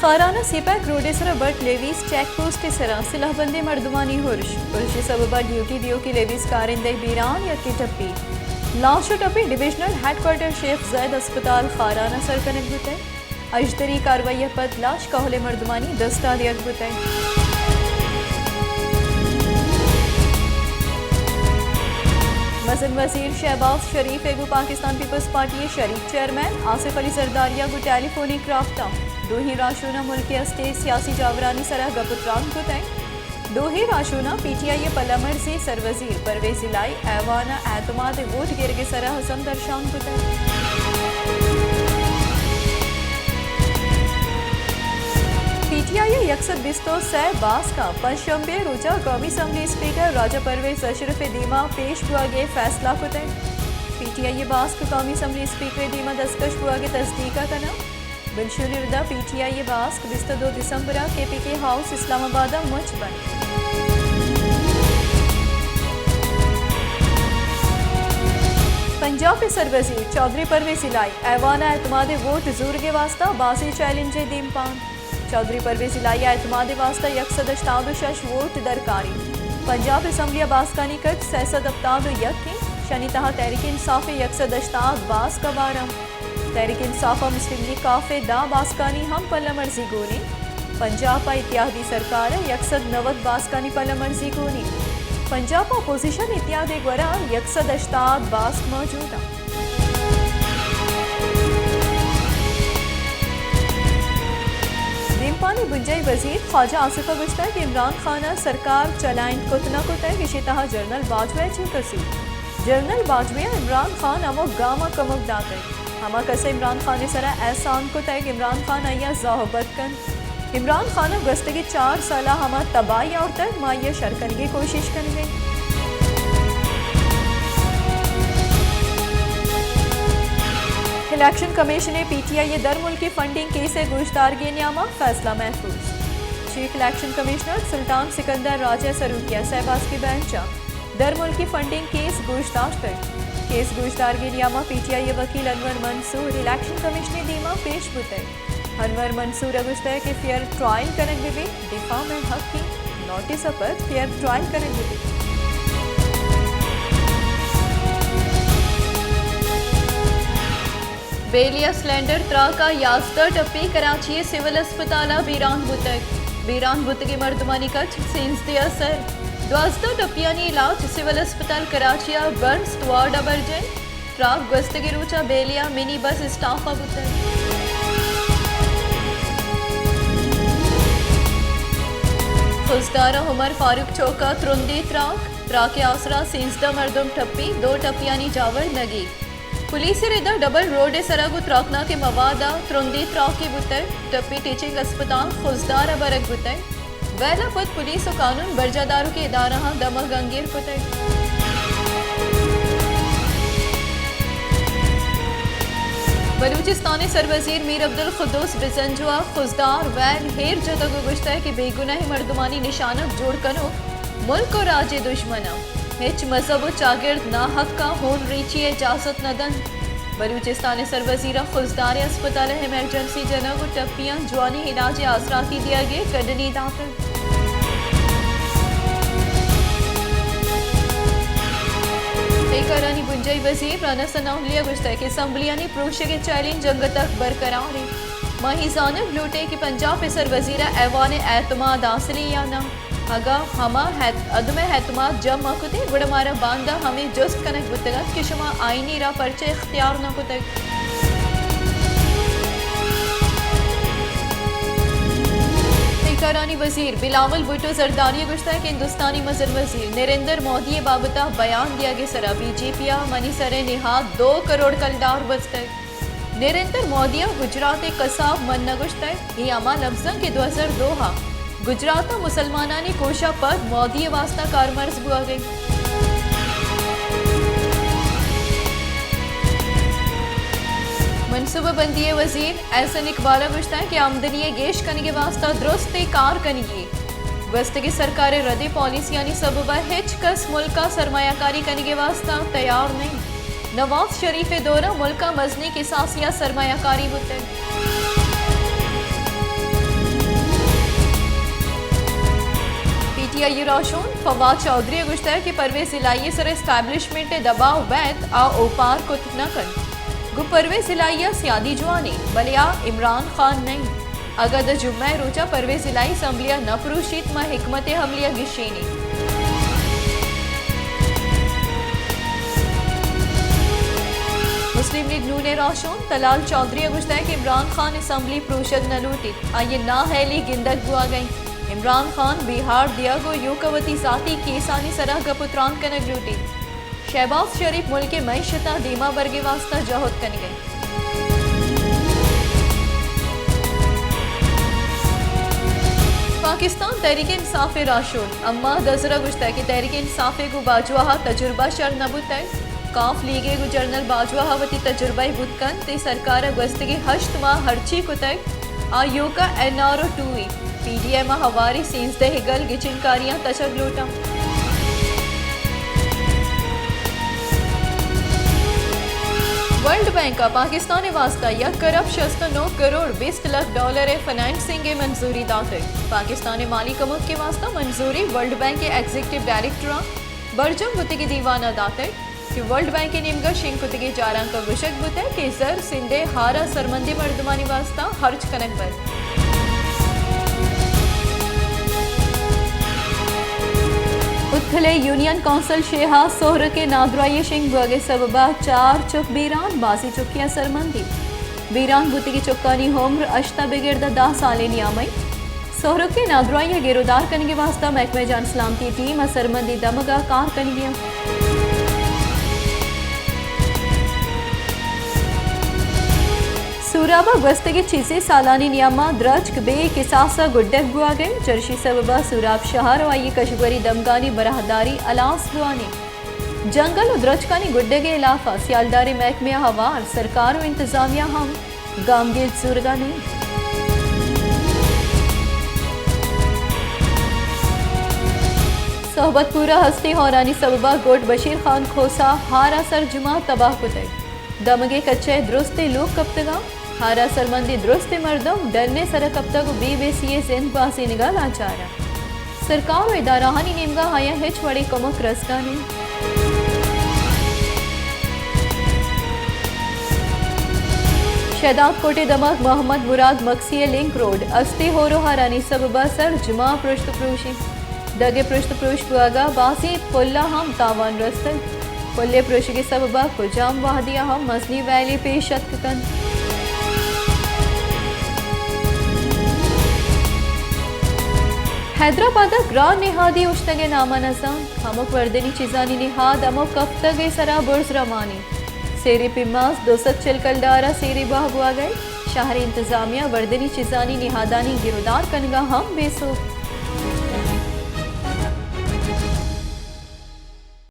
خاران ءَ سی pack road ءِ سرا بٹ لیویز چیک پوسٹ ءِ سرا سلاہ بندیں مردمانی ارش۔ ارش ءِ سبب ءَ ڈیوٹی دیوکیں لیویز کارندہ بیران، یکے ٹپی۔ لاش ءُ ٹپی ڈویژنل ہیڈ کوارٹر شیخ زید اسپتال خاران ءَ سر کنگ بوتگ۔ اژدری کاروائی ءَ پد لاش کہول ءِ مردمانی دست ءَ دیگ بوتگ۔ مزن وزیر شہباز شریف ءَ گوں پاکستان پیپلز پارٹی ءِ شریک چیئرمین آصف علی زرداری ءَ گوں ٹیلی فونک رابطہ۔ دوہیں راہشوناں ملک ءِ استیں سیاسی جاورانی سرا گپ ءُ تران کتگ۔ دوہیں راہشوناں پی ٹی آئی ءِ پلہ مرزی سروزیر پرویز الہی ایوان ءَ اعتماد ووٹ گرگ ءِ سرا ہزم درشان کتگ۔ پی ٹی آئی ءِ یک سد بیست ءُ سئے باسکاں پنچ شنبے ءِ روچ ءَ قومی اسمبلی اسپیکر راجہ پرویز اشرف ءِ دیما پیش بوگ ءِ فیصلہ کتگ۔ پی ٹی آئی ءِ باسک قومی اسمبلی اسپیکر ءِ دیما دستکش بوگ ءِ تصدیق ءَ کناں۔ بنشونی ردا پی ٹی آئی ءِ باسک بیست ءُ دو دسمبر ءَ کے پی کے ہاؤس اسلام آباد ءَ مچ بنت۔ پنجاب ءِ سروزیر چوہدری پرویز الہی ایوان ءَ اعتماد ووٹ زورگ ءِ واستہ بازیں چیلنج ءِ دیمپان۔ چوہدری پرویز الہی ءَ اعتماد ءِ واستہ یک سد ہشتاد ءُ شش ووٹ درکار انت۔ پنجاب اسمبلی ءِ باسکانی کچ سئے سد ہپتاد ءُ یک انت، شانی تہا تحریک انصاف ءِ یک سد ہشتاد باسک ءَ بار انت۔ تحریک انصاف ءَ مسلم لیگ کاف ءِ دہ باسکانی ہم پلہ مرزی گون انت۔ پنجاب ءَ اتحادی سرکار ءِ یک سد نود باسکانی پلہ مرزی گون انت۔ پنجاب ءَ اپوزیشن اتحاد ءِ گورا یک سد ہشتاد باسک موجود انت۔ دیمپانی بنجاہی وزیر خواجہ آصف ءَ گوشتگ کہ عمران خان ءَ سرکار چلائینڈ کت نہ کتگ، ایشی تہا جنرل باجوہ ءِ چے قصور؟ جنرل باجوہ ءَ عمران خان ءَ ہمک گام ءَ کمک داتگ۔ ہما کس ءَ عمران خان ءِ سرا احسان کتگ، عمران خان آئی ءَ زہبت کنت۔ عمران خان ءَ گوستگیں چار سال ءَ ہما تباہی آورتگ، ما آئی ءَ شر کنگ ءِ کوشش کنگ ءَ ایں۔ الیکشن کمیشن ءِ پی ٹی آئی ءِ درملکی فنڈنگ کیس ءِ گوشدارگی ءِ نیام ءَ فیصلہ محفوظ۔ چیف الیکشن کمشنر سلطان سکندر راج ءِ سروکی ءَ سئے باسکی بینچ ءَ درملکی فنڈنگ کیس گوشداشتگ۔ کیس گوشدارگی ءِ نیام ءَ پی ٹی آئی ءِ وکیل انور منصور الیکشن کمیشن ءِ دیما پیش بوتگ۔ انور منصور ءَ گوشتگ کہ فیئر ٹرائل کنگ بہ بیت، دفاع مئے حق انت، نوٹس ءَ پد فیئر ٹرائل کنگ بہ بیت۔ بیلیا سلینڈر تراک ءَ یازدہ ٹپی کراچی ءِ سول اسپتال ءَ بیران بوتگ۔ بیران بوتگیں مردمانی کچ سیزدہ ءَ سر۔ دوازدہ ٹپیانی علاج سول اسپتال کراچی ءِ برنس وارڈ ءَ برجاہ انت۔ تراک گوستگیں روچ ءَ بیلیا منی بس اسٹاپ ءَ بوتگ۔ خضدار ءِ عمر فاروق چوک ءَ ترندیں تراک، تراک ءِ آسرا سیزدہ مردم ٹپی، دو ٹپیانی جاور نگیگ۔ پولیس ءِ ردا ڈبل روڈ ءِ سرا گوں تراکناکیں مواد ءَ ترندیں تراکے بوتگ، ٹپی ٹیچنگ اسپتال خضدار ءَ برگ بوتگ۔ ویل ءَ پد پولیس ءُ قانون برجاہ دارکیں ادارہاں دمگ انگیر کتگ۔ بلوچستان ءِ سروزیر میر عبدالقدوس بزنجو ءَ خضدار ویل ایر جتگ ءُ گوشتگ کہ بے گناہیں مردمانی نشانگ جوڑ کنوک ملک ءُ راج ءِ دژمن انت۔ ہچ مذہب ءُ چاگرد ناحق ءَ ہون ریچی ءِ اجازت نہ دنت۔ بلوچستان ءِ سروزیر ءَ خضدار ءِ اسپتال ءَ ایمرجنسی جنگ ءُ ٹپیاں جوانیں علاج ءِ آسراتی دیگ ءِ کڈنی داتگ۔ پیکارانی بنجاہی وزیر رانا ثناء اللہ ءَ گوشتگ کہ اسمبلیانی پروشگ ءِ چیلنج انگت تک برقرار انت۔ ما اے زانگ لوٹیں کہ پنجاب ءِ سروزیر ءَ ایوان ءِ اعتماد حاصل یا نہ۔ اگاں ہما اعت-، عدم اعتماد جم مہ کتیں، گڑا مارا باندا ہمے جست کنگ بوتگ ات کہ شما آئینی راہ پرچہ اختیار نہ کتگ؟ پیکارانی وزیر بلاول بھٹو زرداری ءَ گوشتگ کہ ہندوستانی مزن وزیر نریندر مودی ءِ بابت ءَ بیان دیگ ءِ سرا بی جے پی ءَ منی سر ءِ نہاد دو کروڑ کلدار بستگ۔ نریندر مودی ءَ گجرات ءِ کساب من نہ گوشتگ، اے ہما لبز انت کہ دو ہزار دو ءَ گجرات ءَ مسلمانانی کوش ءَ پد مودی ءِ واستہ کارمرز بوگ ءَ انت۔ منصوبہ بندی ءِ وزیر احسن اقبال ءَ گوشتگ کہ آمدنی ءِ گیش کنگ ءِ واستہ درستیں کار کنگی۔ گوستگیں سرکار ءِ ردیں پالیسیانی سبب ءَ ہچ کس ملک ءَ سرمایہ کاری کنگ ءِ واستہ تیار نہ انت۔ نواز شریف ءِ دور ءَ ملک ءَ مزنیں کساسے ءَ سرمایہ کاری بوتگ۔ ٹی آئی ءِ راہشون فواد چوہدری ءَ گوشتگ کہ پرویز الہی ءِ سر ءَ اسٹیبلشمنٹ ءِ دباؤ بیت، آ اوپار کت نہ کنت۔ گوں پرویز الہی ءَ سیادی جوان اِنت، بلے آ عمران خان نہ اِنت۔ اگاں داں جمعہ ءِ روچ ءَ پرویز الہی اسمبلی ءَ نہ پروشیت، ما حکمت عملی ءَ گیشین ایں۔ مسلم لیگ نون ءِ راہشون طلال چوہدری ءَ گوشتگ کہ عمران خان اسمبلی پروشگ نہ لوٹیت، آئی ءِ نااہلی گندگ بوہگ ءَ اِنت۔ عمران خان بیہار دیگ ءُ ایوک ءَ وتی ذاتی کیسانی سر ءَ گپ ءُ تران کنگ لوٹیت۔ شہباز شریف ملک ءِ معیشت ءَ دیما برگ ءِ واستہ جہد کنگ ءَ اِنت۔ پاکستان تحریک انصاف ءِ راہشون عماد اظہر ءَ گوشتگ کہ تحریک انصاف ءَ گوں باجوہ ءَ تجربہ شر نہ بوتگ۔ کاف لیگ ءَ گوں جنرل باجوہ ءَ وتی تجربہ ءَ بوت کنت ءُ سرکار ءَ گوستگیں ہشت ماہ ہرچی کتگ، آ ایوک ءَ این آر او ٹو اِنت۔ پی ڈی ایم ءَ ہواری سیزدہ ءِ گل گچین کاریاں تچگ لوٹاں۔ ورلڈ بینک ءَ پاکستان ءِ واستہ یک ارب شست ءُ نو کروڑ بیست لکھ ڈالر ءِ فنانسنگ ءِ منظوری داتگ۔ پاکستان ءِ مالی کمک ءِ واستہ منظوری ورلڈ بینک ءِ ایگزیکٹو ڈائریکٹراں برجم بوتگیں دیوان ءَ داتگ۔ کہ ورلڈ بینک ءِ نیمگ ءَ شنگ کتگیں چارانک ءَ گوشگ بوتگ کہ زر سندھ ءِ ہار ءَ سرمندیں مردمانی واستہ ہرچ کنگ بنت۔ اتکل ءِ یونین کونسل شیہا سہرک ءِ نادراہی ءِ شنگ بوگ ءِ سبب ءَ چار چک بیران، بازیں چکیاں سرمندی۔ بیران بوتگیں چکانی عمر ہشت ءَ بگر داں دہ سال ءِ نیام ءَ اِنت۔ سہرک ءِ نادراہی ءِ گرودار کنگ ءِ واستہ محکمہ جان سلامتی ٹیم ءَ سرمندی دمگ ءَ کار کنگی اِنت۔ سوراب ءَ گوستگیں چیزے سالانی نیام ءَ درچک بے کساس ءَ گڈگ بوہگ ءَ اِنت، چرشی سبب ءَ سوراب شہر ءُ آئی ءِ کشگوری دمگانی براہداری ہلاس بوان اِنت۔ جنگل ءُ درچکانی گڈگ ءِ ہلاف ءَ سیالداریں محکمہ ءَ ہوار سرکار ءُ انتظامیہ ہم گامگیج زورگ ءَ نہ اِنت۔ صحبت پور ءَ ہستیں ہورانی سبب ءَ گڈ بشیر خان کھوسہ ہار ءَ سر جمعہ تباہ کتگ۔ دمگے کچہ ءِ درستیں لوگ کپتگ اَنت۔ ہار ءَ سرمندی درستیں مردم ڈن ءِ سر ءَ کپتگ ءُ بی بی سی ءِ زند گوازینگ ءَ لاچار اَنت۔ سرکار ءُ ادارہانی نیمگ ءَ آیاں ہچ وڑیں کمک رسگ ءَ نہ اِنت۔ شہداد کوٹ ءِ دمگ محمد مراد مکسی ءِ لنک روڈ ہستیں ہور ءُ ہارانی سبب ءَ سر جمعہ پرشت ءُ پروش اِنت۔ دگہ پرشت ءُ پروش بوہگ ءَ بازیں پل ءَ ہم تاوان رستگ۔ پل ءِ پروشگ ءِ سبب ءَ کجام وہدی ءَ ہم مزنیں ویلے پیش اتک کنت۔ حیدرآباد ءَ گران نہادے اوشتگ ءِ نام ءَ نہ زانت۔ ہمک وردنی چیزانی نہاد ہمک کپتگ ءِ سرا برز روان اِنت۔ سیری پیماز دو سد چل کلدار ءَ سیری بہا بوہگ ءَ اِنت۔ شہری انتظامیہ وردنی چیزانی نہادانی گرودار کنگ ءَ ہم بے سوب۔